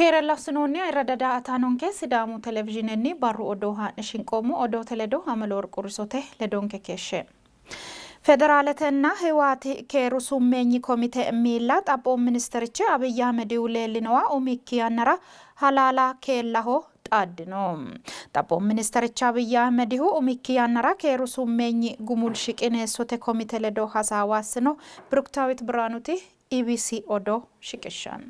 Keerella assinoonni ayirradda daa''ataanonke Sidaamu televizhiinenni barru odoo haa'ne shinqoommo. Odoote ledo Ameleworq Urisote ledonke keeshshe. Federaaletenna Hiwaati keeru summeenyi komite miilla xaphoomu ministerichi Abiy Ahmedihu leellinowa umikki yannara Halaala Keellaho xaaddino. Xaphoomu ministerichi Abiy Ahmedihu umikki yannara keeru summeenyi gumulshi qineessote komite ledo hasaawa assino. Biruktaawit Biraanuti EBC odoo shiqishshanno.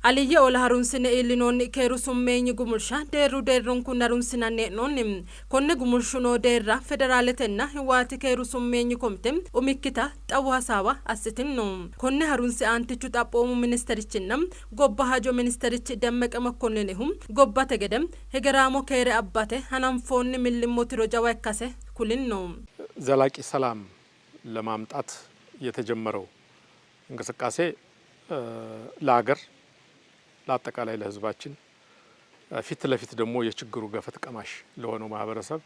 Aliyye ola harunsine iillinoonni keeru summeenyi gumulsha deerru deerrunkunni harunsinanni hee'noonni. Konne gumulshu noo deerra Federaaletenna Hiwaati keeru summeenyi komite umikkita xawu hasaawa assitinno. Konne harunse aantichu xaphoomu ministerichinna gobba hajo ministerichi Demmeqe Mokonninihu gobbate gede hegeraamo keere abbate hananfoonni millimmo tiro jawa ikkase kulinno. ዘላቂ ሰላም ለማምጣት የተጀመረው እንቅስቃሴ ለሀገር ለአጠቃላይ ለሕዝባችን ፊት ለፊት ደግሞ የችግሩ ገፈት ቀማሽ ለሆነው ማህበረሰብ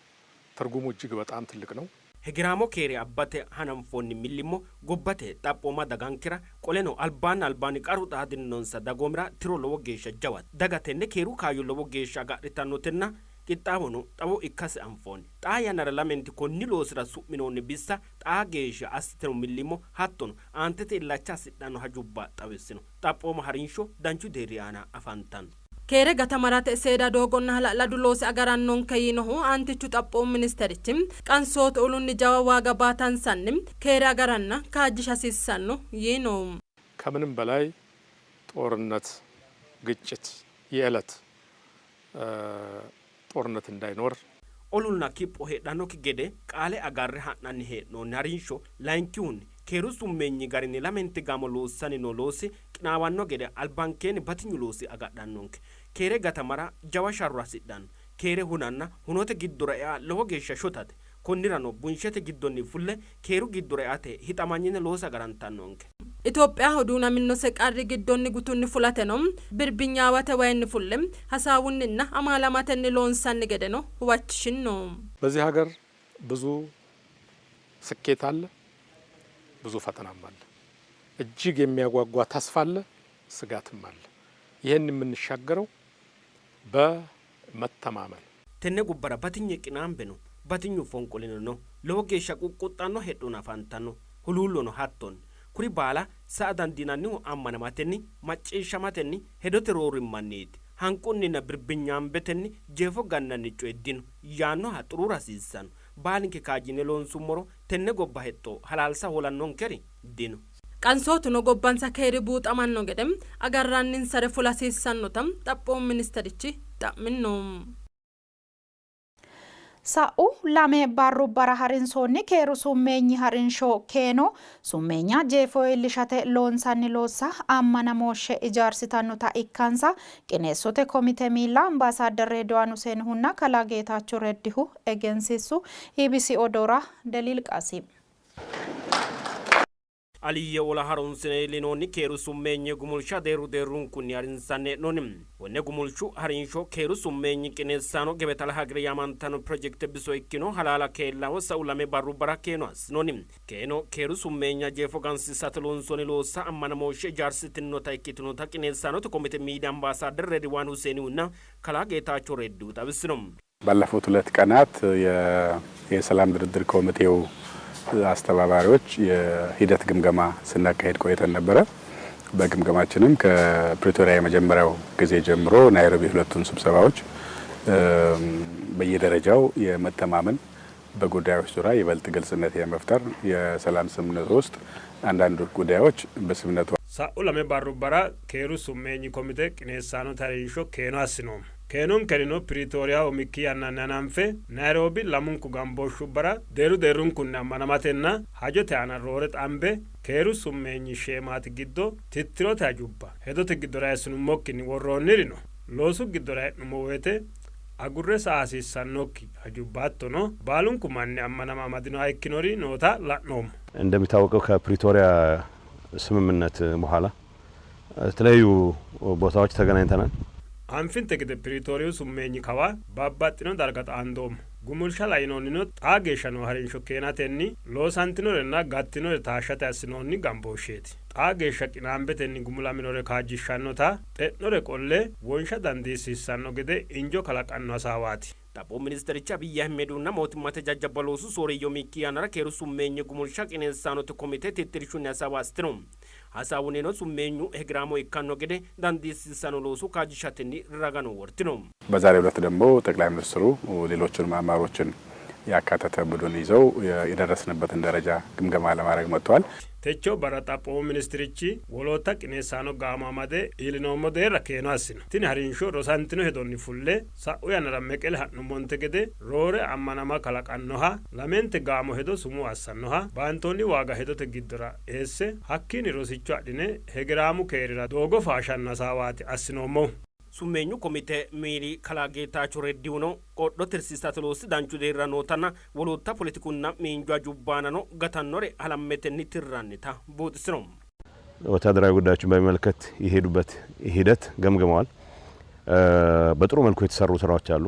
ትርጉሙ እጅግ በጣም ትልቅ ነው። Hegeraamo keere abbate hananfoonni millimmo gobbate xaphooma dagankera qoleno albaanni albaanni qarru xaadinonsa dagoomira tiro lowo geeshsha jawate. Daga tenne keeru kaayyo lowo geeshsha agadhitannotenna qixxaawono xawo ikkase anfoonni. Xaa yannara lamenti konni loosira su'minoonni bissa xaa geeshsha assitino millimmo hattono aantete illacha hasidhanno hajubba xawissino. Xaphooma harinsho danchu deerri aana afantanno. Keere gatamarate seeda doogonna hala'ladu loosi agarannonke yiinohu aantichu xaphoomu ministerichi, qansootu olunni jawa waaga baatansanni keere agaranna kaajjisha hasiissanno yiino. ከምንም በላይ ጦርነት፣ ግጭት፣ የዕለት ጦርነት እንዳይኖር Olunna kipho heedhannokki gede qaale agarre ha'nanni hee'noonni harinsho layinkihunni keeru summeenyi garinni lamenti gaamo loossanni noo loosi qinaawanno gede albankeenni batinyu loosi agadhannonke. Keere gatamara jawa sharro hasidhanno. Keere hunanna hunote giddora ea lowo geeshsha shotate. Konnirano bunshete giddonni fulle keeru giddora eate hixamanyine loosa agarantannonke. Itophiyaho duunaminose qarri giddonni gutunni fulateno birbinyaawate wayinni fulle hasaawunninna amaalamatenni loonsanni gedeno huwachishinno. በዚህ ሀገር ብዙ ስኬት አለ፣ ብዙ ፈተናም አለ። እጅግ የሚያጓጓ ተስፋ አለ፣ ስጋትም አለ። ይህን የምንሻገረው በመተማመን Tenne gobbara batinye qinaambe no, batinyu fonqolino no, lowo geeshsha quqquxxanno hexxono afantanno, huluullono hattonni. Kuri baala sa'a dandiinannihu ammanamatenni, macciishshamatenni, hedote roorrimmanniiti. Hanqunninna birbinyaambetenni jeefo gannanni coyi dino yaannoha xuruura hasiissanno. Baalinke kaajjine loonsummoro tenne gobba hexxo halaalsa hoolannonkeri dino. Qansootuno gobbansa keeri buuxamanno gede agarranninsare fula hasiissannota xaphoomu ministerichi xa'minno. Sa'u lame barrubbara harinsoonni keeru summeenyi harinsho keeno summeenya jeefo iillishate loonsanni loossa ammanamooshshe ijaarsitannota ikkansa qineessote komite miilla Ambaasaadder Redwaan Huseenihunna kalaa Geetaacho Reddihu egensiissu. EBC odoora Deliil Qaasiim. Aliyye ola harunsine iillinoonni keeru summeenyi gumulsha deerru deerrunkunni harinsanni hee'noonni. Konne gumulshu harinsho keeru summeenyi qineessaano Gebeta Lehagere yaamantanno pirojekte biso ikkino Halaala Keellaho sa'u lame barrubbara keeno assinoonni. Keeno keeru summeenya jeefo gansiisate loonsoonni loossa ammanamooshshe ijaarsitinnota ikkitinota qineessaanote komite miili Ambaasaadder Redwaan Huseenihunna kalaa Geetaacho Reddihu xawissino. ባለፉት ሁለት ቀናት የሰላም ድርድር ኮሚቴው አስተባባሪዎች የሂደት ግምገማ ስናካሄድ ቆይተን ነበረ። በግምገማችንም ከፕሪቶሪያ የመጀመሪያው ጊዜ ጀምሮ ናይሮቢ ሁለቱን ስብሰባዎች በየደረጃው የመተማመን በጉዳዮች ዙሪያ ይበልጥ ግልጽነት የመፍጠር የሰላም ስምምነቱ ውስጥ አንዳንድ ጉዳዮች በስምምነቱ Sa'u lame barrubbara keeru summeenyi komite qineessaanote harinsho keeno assinoommo. Keenonkerino Piriitooriyaho umikki yannanni hananfe Naayiroobi lamunku gambooshshubbara deerru deerrunkunni ammanamatenna hajote aana roore xambe keeru summeenyi sheemaati giddo tittirote hajubba hedote giddora eessinummokkinni worroonniri no. Loosu giddora e'nummo woyte agurre sa'a hasiissannokki hajubba hattono baalunku manni ammanama amadinoha ikkinori noota la'noommo. እንደሚታወቀው ከፕሪቶሪያ ስምምነት በኋላ የተለያዩ ቦታዎች ተገናኝተናል። Anfinte gede Piriitooriyu summeenyi kawa babbaxxino darga xaandoommo. Gumulsha lainohunnino xaa geeshsha noo harinsho keenatenni loosantinorenna gattinore taashshate assinoonni gambooshsheeti. Xaa geeshsha qinaambetenni gumulaminore kaajjishshannota, xe'nore qolle wonsha dandiissiissanno gede injo kalaqanno hasaawaati. Xaphoomu ministerichi Abiy Ahimedihunna mootimmate jajjabba loosu sooreeyye umikki yannara keeru summeenyi gumulsha qineessaanote komite tittirshunni hasaawa assitino. Hasaawunnino summeenyu hegeraamo ikkanno gede dandiissiissanno looso kaajjishatenni ragano wortino. በዛሬው ዕለት ደግሞ ጠቅላይ ሚኒስትሩ ሌሎችንም አመራሮችን ያካተተ ቡድን ይዘው የደረስንበትን ደረጃ ግምገማ ለማድረግ መጥተዋል። Techo barra xaphoomu ministirichi wolootta qineessaano gaamo amade iillinoommo deerra keeno assino. Tini harinsho rosantino hedonni fulle sa'u yannara Meqele ha'nummonte gede roore ammanama kalaqannoha, lamente gaamo hedo sumuu assannoha, baantoonni waaga hedote giddora eesse hakkiinni rosicho adhine hegeraamu keerira doogo faashanno hasaawaati assinoommohu. Summeenyu komite miili kalaa Geetaacho Reddihuno qodho tirsiisate loosi danchu deerrira nootanna wolootta poletikunna miinju hajubbaanano gatannore halammetenni tirrannita buuxisino. ወታደራዊ ጉዳዮችን በሚመለከት የሄዱበት ሂደት ገምግመዋል። በጥሩ መልኩ የተሰሩ ስራዎች አሉ።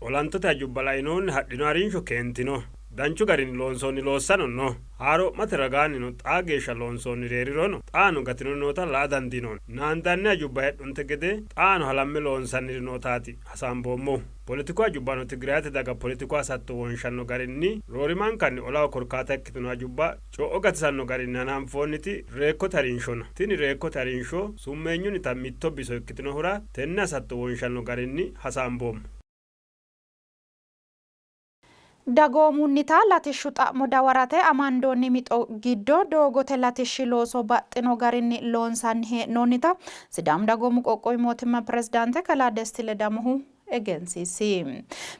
Olantote hajubba lainohunni hadhino harinsho keentino. Danchu garinni loonsoonni loossano no. Haaroo'mate ragaannino xaa geeshsha loonsoonniri hee'rirono xaano gatinori noota la'a dandiinoonni. Naandanni hajubba heedhunte gede xaano halamme loonsanniri nootaati hasaamboommohu. Poletiku hajubbano Tigirayete daga poletiku hasatto wonshanno garinni roorimankanni olaho korkaata ikkitino hajubba co'o gatisanno garinni hananfoonniti reekkote harinsho no. Tini reekkote harinsho summeenyunnita mitto biso ikkitinohura tenne hasatto wonshanno garinni hasaamboommo. Dagoomunnita latishshu xa'mo dawarate amandoonni mixo giddo doogote latishshi looso baxxino garinni loonsanni hee'noonnita Sidaamu Dagoomu Qoqqowi Mootimma Pirezidaante Kalaa Desti Ledamohu egensiisi.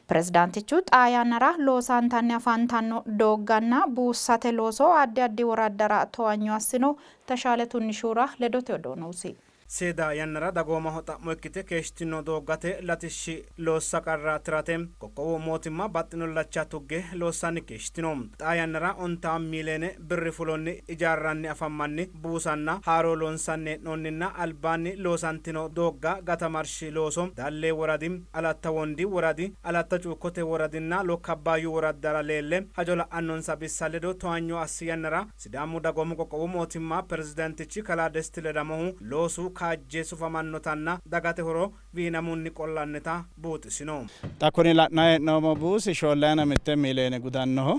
Pirezidaantichu xaa yannara loosantanni afantanno doogganna buussate looso addi addi woraddara towanyo assino. Teshaale Tunnishura ledote odoo noosi. Seeda yannara dagoomaho xa'mo ikkite keeshshitino dooggate latishshi loossa qarra tirate qoqqowu mootimma baxxino illacha tugge loossanni keeshshitino. Xaa yannara ontaa miiliyeene birri fulonni ijaarranni afammanni buusanna haaroo loonsanni hee'noonninna albaanni loosantino doogga gatamarshi looso Daalle woradi, Alatta Wondi woradi, Alatta Cuukkote woradinna Lokka Abbaayyu woraddara leelle hajo la'annonsa bissa ledo towaanyo assi yannara Sidaamu Dagoomu Qoqqowu Mootimma Pirezidaantichi Kalaa Desti Ledamohu loosu kaajje sufamannotanna dagate horo wiinamunni qollannita buuxisino. Xa kuni la'nanni hee'noommo buusi shoollayina mitte miiliyeene gudannoho.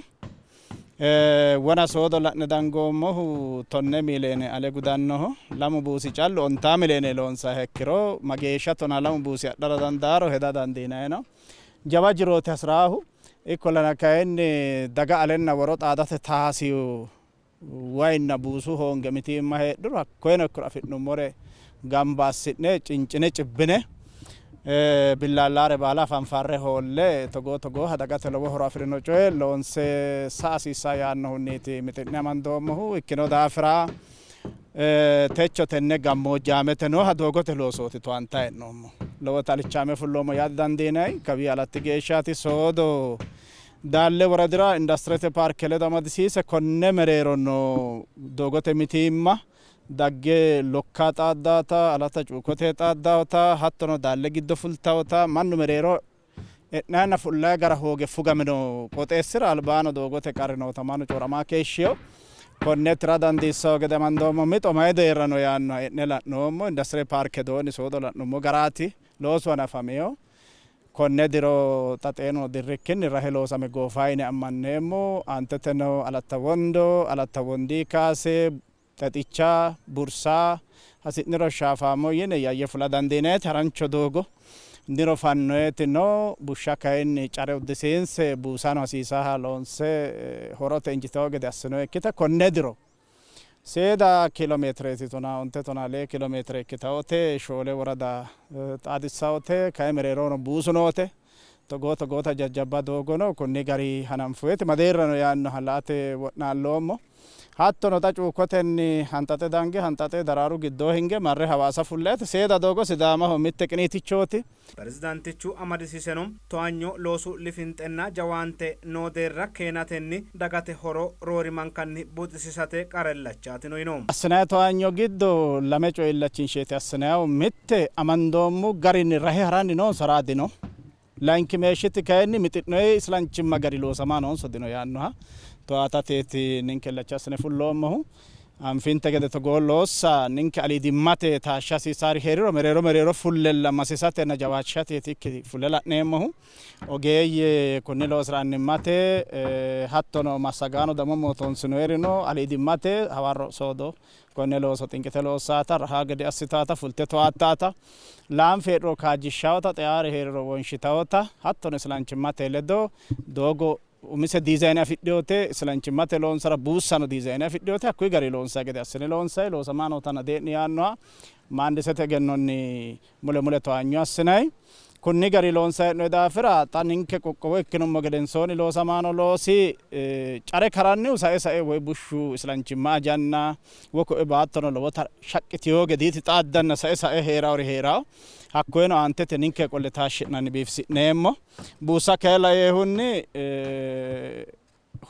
Wona soodo la'ne dangoommohu 10 miiliyeene ale gudannoho. Lamu buusi callu ontaa miiliyeene loonsanniha ikkiro mageeshsha tonaa lamu buusi adhara dandaaro heda dandiinanni no. Jawa jirooti hasiraahu. Ikkollana kayinni daga alenna woro xaadate taasiyu wayinna buusu hoonge mitiimma heedhuro hakkoyeno ikkiro afi'nummore gamba assi'ne cincine cibbine billaallaare baala fanfarre hoolle togoo togooha dagate lowo horo afi'rino coye loonse sa hasiissa yaannohunniiti mixi'ne amandoommohu. Ikkino daafira techo tenne gammoojjaamete nooha doogote loosooti towaantayi hee'noommo. Lowo xalichaame fulloommo yaa didandiinanni. Kawii alatti geeshshaati soodo Daalle woradira industirete paarke ledo amadisiise konne mereero noo doogote mitiimma dagge Lokka xaaddaata, Alatta Cuukote xaaddaota, hattono Daalle giddo fultaota mannu mereero e'nanna fullayi gara hooge fugamino qooxeessira albaano doogote qarri noota mannu cooramaa keeshshino. Konne tira dandiissawo gede amandoommo mixo mayi deerra no yaannoha e'ne la'noommo. Industire paarke dooni soodo la'nummo garaati loosu hanafamino. Konne diro xa xeenu dirrikkinni rahe loosame goofa yine ammanneemmo. Aanteteno Alatta Wondo, Alatta Wondi Kaase, Xexicha, Bursa, hasi'niro Shaafaamo yine yayye fula dandiinayiti harancho doogo niro fannoyeti no. Bushsha kayinni care uddisiinse buusano hasiisaha loonse horote injitawo gede assinoyikkita konne diro seeda kiilomeetireeti tonaa onte tonaa lee kiilomeetire ikkitawote shoole worada xaadissawote kayi mereerono buusu noote. Togoo togoota jajjabba doogono konni gari hananfoyete madeerrano yaannoha la''ate wo'naalloommo. Hattono xa cuukkotenni hanxaxe dange hanxaxe daraaru giddoo hinge marre Hawaasa fullayete seeda doogo Sidaamaho mitte qiniitichooti. Pirezidaantichu amadisiiseno, towaanyo loosu lifinxenna jawaante noo deerra keenatenni dagate horo roorimankanni buuxisiisate qara illachaatino yino. Assinanni towaanyo giddo lame coye illachinsheeti assinannihu. Mitte amandoommo garinni rahe haranni noonso hara dino. Layinkimeeshshiti kayinni mixi'noyi islanchimma gari loosama noonso dino yaannoha towaatateeti ninke illacha assine fulloommohu. Anfinte gede togoo loossa ninke aliidimmate taashsha hasiisaari hee'riro mereero mereero fullella masisatenna jawaachishateeti ikki fulle la'neemmohu. Ogeeyye konni loosira annimmate hattono massagaano damo mootoonsinoyerino aliidimmate hawarro soodo konne looso xinqite loossaata, raha gede assitaata, fulte towaattaata, laanfe heedhuro kaajjishshawota, xeaare hee'riro wonshitawota, hattono islanchimmate ledo doogo umise diizayne afidhinote, islanchimmate loonsara buussano diizayne afidhinote, hakkuyi gari loonsayi gede assine loonsayi, loosamaa nootana dee'ni yaannoha maandisete egennonni mule mule towaanyo assinayi. Kunni gari loonsayi hee'noyi daafira xa ninke qoqqowo ikkinummo gedensoonni loosamaano loosi care karannihu sae sae woy bushshu islanchimma ajanna woy koe baattono lowota shaqqitiyo gediiti xaaddanna sae sae hee'rawori hee'rawo. Hakkoyeno aantete ninke qolle taashshi'nanni biifisi'neemmo. Buussa kayi laeehunni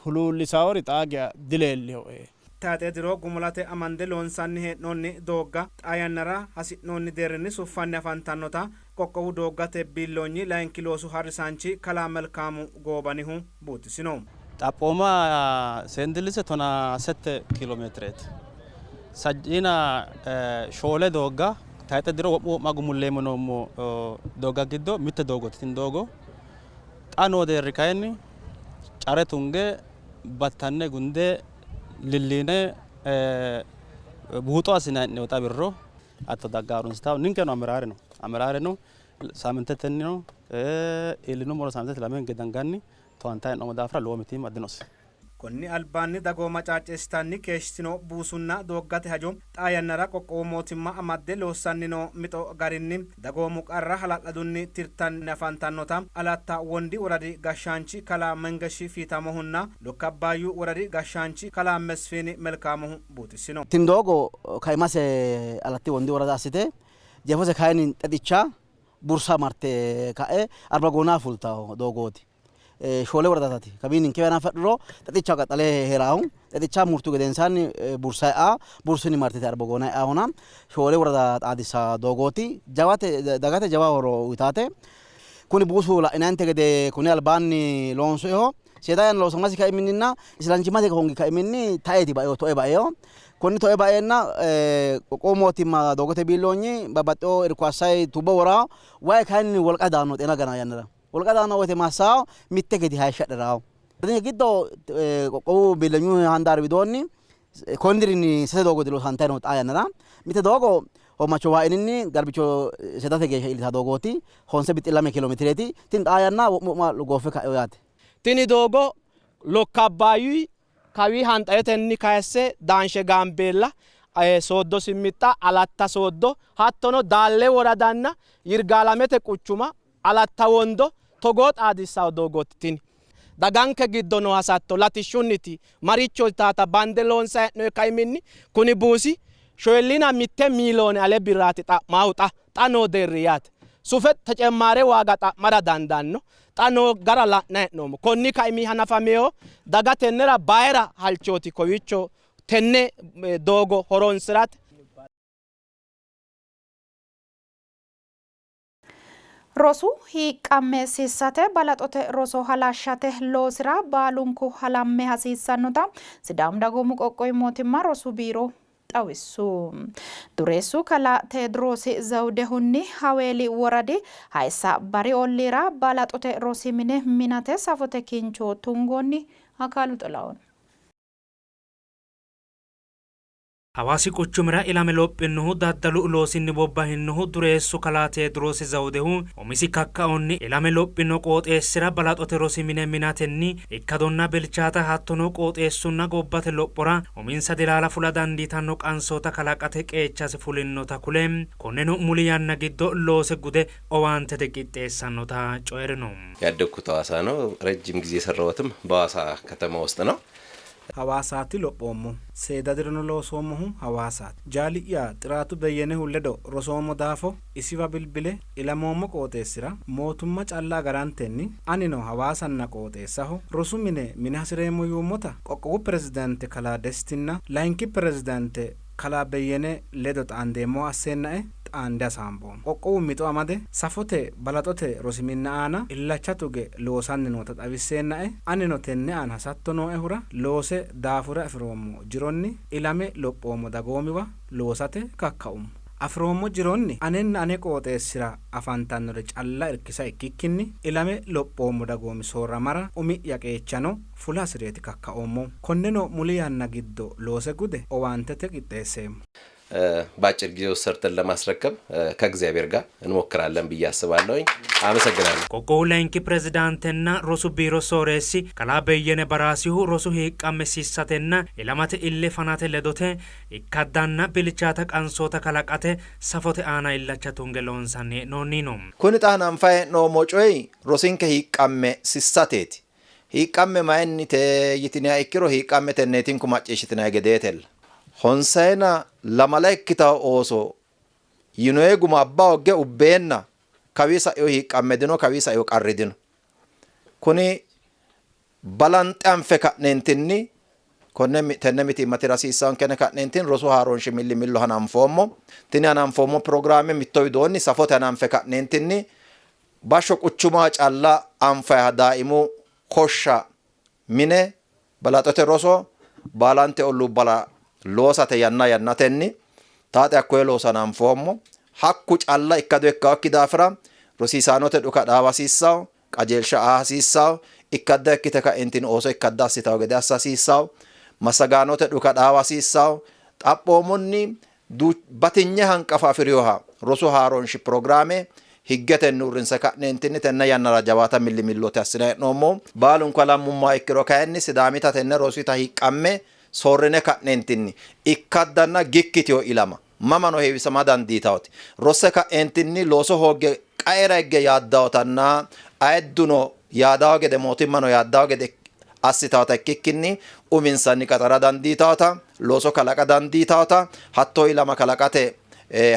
huluullisawori xaa geya dileellihoe. Tayxe diro gumulate amande loonsanni hee'noonni doogga xaa yannara hasi'noonni deerrinni suffanni afantannota qoqqowu dooggate biilloonyi layinki loosu ha'risaanchi kalaa Melkaamu Goobanihu buuxisino. Xaphooma seendillise 18 kiiloomeetireeti. Sajjiina shoole doogga tayxe diro wo'mu wo'ma gumulleemmo noommo doogga giddo mitte doogooti. Tini doogo xa noo deerri kayinni care tunge battanne gunde lilliine buuxo assinanni hee'noonni xa wirro hatto dagga harunsitawo ninkeno amiraare no amiraare no saamintetennino iillinummoro saamintete lame danganni towaantanni hee'noommo daafira lowo mitiimma dinose. Konni albaanni dagooma caacceessitanni keeshshitino buusunna dooggate hajo xaa yannara qoqqowu mootimma amadde loossanni noo mixo garinni dagoomu qarra hala'ladunni tirtanni afantannota Alatta Wondi woradi gashshaanchi kalaa Mengeshi Fiitamohunna Lokka Abbaayyu woradi gashshaanchi kalaa Mesfiini Melkaamohu buuxissino. Tini doogo kaimase Alatti Wondi worada assite jeefose kayinni Xexicha Bursa marte ka'e Arbagoona fultanno doogooti. Shoole woradaati. Kawiinni ninkewa hananfadhuro Xexichaho qaxxale hee'raahu. Xexicha murtu gedensaanni Bursa e'a, Bursunni martite Arbagoona e'ahona shoole worada xaadissa doogooti. Jawate dagate jawa horo uyitaate. Kuni buusu la'inanninte gede konni albaanni loonsoyiho. Seeda yanna loosamasi kaiminninna isilanchimmate hoongi kaiminni taeeti baeo toe baeo. Konni toe baeenna qoqqowu mootimma doogote biilloonyi babbaxxewo irko assayi tubbo worawo. Wayi kayinni wolqa daanno xeena gana yannara. Wolqa daanno woyte massawo mitte gede hayishshadhirawo. Giddo qoqqowu biillonyu handaari widoonni konni dirinni sase doogo loosantayi no xaa yannara. Mitte doogo Hoomacho Waa'ininni Garbicho Sedate geeshsha iillita doogooti. Honse bixxi lame kiiloomeetireeti. Tini xaa yanna wo'mu wo'ma gooffe ka'ewo yaate. Tini doogo Lokka Abbaayyu kawi hanxayetenni kayisse Daanshe Gaambeella, Sooddo Simmixxa, Alatta Sooddo hattono Daalle woradanna Yirgaalamete quchuma Alatta Wondo togoo xaadissanno doogooti tini. Daganke giddo noo hasatto latishshunniti maricho yitaata bande loonsanni hee'noonni kaiminni kuni buusi shoyillina mitte miiliyoone ale birraati xa'maahu xa xa noo deerri yaate. Sufe tecemmaare waaga xa'mara dandaanno. Xa noo gara la'nanni hee'noommo. Konni kaimi hanafaminohu daga tennera bayira halchooti kowiicho tenne doogo horonsi'rate. Rosu hiiqqamme sissate balaxote roso halashshate loosira baalunku halamme hasiissannota Sidaamu Dagoomu Qoqqowi Mootimma Rosu Biiro xawissu. Dureessu kalaa Teediroosi Zewudehunni Haweeli woradi Hayissa Bari olliira balaxote rosi mine minate safote kincho tungoonni. Akaalu Xilahun. Hawaasi quchumira ilame lophinnohu daddalu loosinni bobbahinnohu dureessu kalaa Teediroosi Zawudehu umisi kakkaonni ilame lophino qooxeessira balaxote rosi mine minatenni ikkadonna bilchaata hattono qooxeessunna gobbate lophora uminsa dilaala fula dandiitanno qansoota kalaqate qeechasi fulinnota kule, konneno muli yanna giddo loose gude owaantete qixxeessannota coyi'rino. ያደግኩት ሐዋሳ ነው። ረጅም ጊዜ የሰራሁትም በሐዋሳ ከተማ ውስጥ ነው። Hawaasaati lophoommohu. Seeda dirono loosoommohu Hawaasaati. Jaali'ya Xiraatu Beyyenehu ledo rosoommo daafo isiwa bilbile ilamoommo qooxeessira mootumma calla agarantenni anino Hawaasanna qooxeessaho rosu mine mina hasi'reemmo yuummota qoqqowu pirezidaante kalaa Destinna layinki pirezidaante kalaa Beyyene ledo xaandeemmoha asseennae xaande hasaamboommo. Qoqqowu mixo amade safote balaxote rosi minna aana illacha tuge loosanni noota xawisseennae anino tenne aana hasatto nooehura loose daafure afi'roommo jironni ilame lophoommo dagoomiwa loosate kakkaummo. Afi'roommo jironni anenna ane qooxeessira afantannore calla irkisa ikkikkinni ilame lophoommo dagoomi soorramara umi'ya qeechano fula hasi'reeti kakkaoommohu. Konneno muli yanna giddo loose gude owaantete qixxeesseemmo. በአጭር ጊዜ ውስጥ ሰርተን ለማስረከብ ከእግዚአብሔር ጋር እንሞክራለን ብዬ አስባለሁኝ። አመሰግናለሁ። Qoqqowu layinki pirezidaantenna rosu biiro sooreessi kalaa Beyyene Baraasihu rosu hiiqqamme sissatenna ilamate ille fanate ledote ikkaddanna bilchaata qansoota kalaqate safote aana illacha tunge loonsanni hee'noonni yiino. Kuni xa hananfayi hee'noommo coyi rosinke hiiqqamme sissateeti. Hiiqqamme mayinnite yitiniha ikkiro hiiqqamme tenneetinku macciishshitinanni gedeetella. Honsayina lamala ikkitanno ooso yinoyi guma abba hoogge ubbeenna kawii sa'ino hiiqqamme dino, kawii sa'ino qarri dino. Kuni balanxe anfe ka'neentinni konne tenne mitiimma tira hasiissanke yine ka'neentinni rosu haaroonshi millimillo hananfoommo. Tini hananfoommo pirogiraame mitto widoonni safote hananfe ka'neentinni bashsho quchumaho calla anfayiha daaimu koshsha mine balaxote roso baalante olluubbara loosate yanna yannatenni taxe hakkoye looso hananfoommo. Hakku calla ikkado ikkaokki daafira rosiisaanote dhuka dhaawa hasiissawo, qajeelsha aa hasiissawo, ikkadda ikkite ka'entini ooso ikkadda assitawo gede assa hasiissawo, massagaanote dhuka dhaawa hasiissawo, xaphoomunni batinye hanqafo afi'rinoha rosu haaroonshi pirogiraame higgetenni uurrinse ka'neentinni tenne yannara jawaata millimillote assinanni hee'noommo. Baalunku halammummoha ikkiro kayinni Sidaamita tenne rosita hiiqqamme soorrine ka'neentinni ikkaddanna gikkitino ilama mamano heewisama dandiitawoti rosse ka'eentinni looso hoogge qaera higge yaaddawotanna ayidduno yaadawo gede mootimmano yaaddawo gede assitawota ikkikkinni uminsanni qaxara dandiitawota looso kalaqa dandiitawota hattoo ilama kalaqate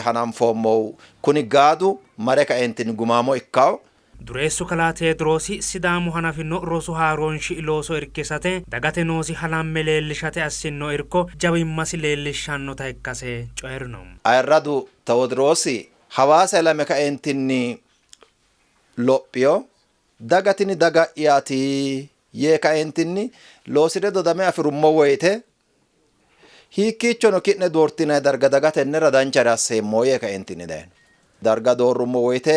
hananfoommohu kuni gaadu mare kaeentinni gumaamo ikkawo. Dureessu kalaa Teediroosi Sidaamu hanafino rosu haaroonshi looso irkisate dagate noosi halamme leellishate assinno irko jawimmasi leellishshannota ikkase coyi'rino. Ayirradu Tewodirosi Hawaasa ilame kaeentinni lophino. Daga tini daga'yaati yee kaeentinni loosi're dodame afi'rummo woyte hiikkiichono ki'ne doortinanni darga daga tennera danchare asseemmo yee kaeentinni dayino. Darga doorrummo woyte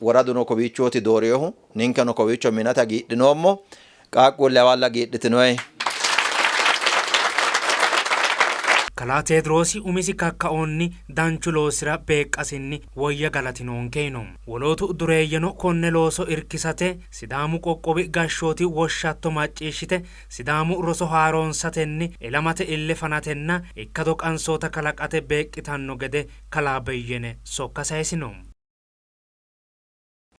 woraduno kowiichooti doorinohu, ninkeno kowiicho minate hagiidhinoommo. Qaaqquulle hawalle hagiidhitinoyi. Kalaa Teediroosi umisi kakkaonni danchu loosira beeqqasinni woyya galatinonke yino. Wolootu dureeyyeno konne looso irkisate Sidaamu qoqqowi gashshooti woshshatto macciishshite Sidaamu roso haaroonsatenni ilamate ille fanatenna ikkado qansoota kalaqate beeqqitanno gede kalaa Beyyene sokka sayisino.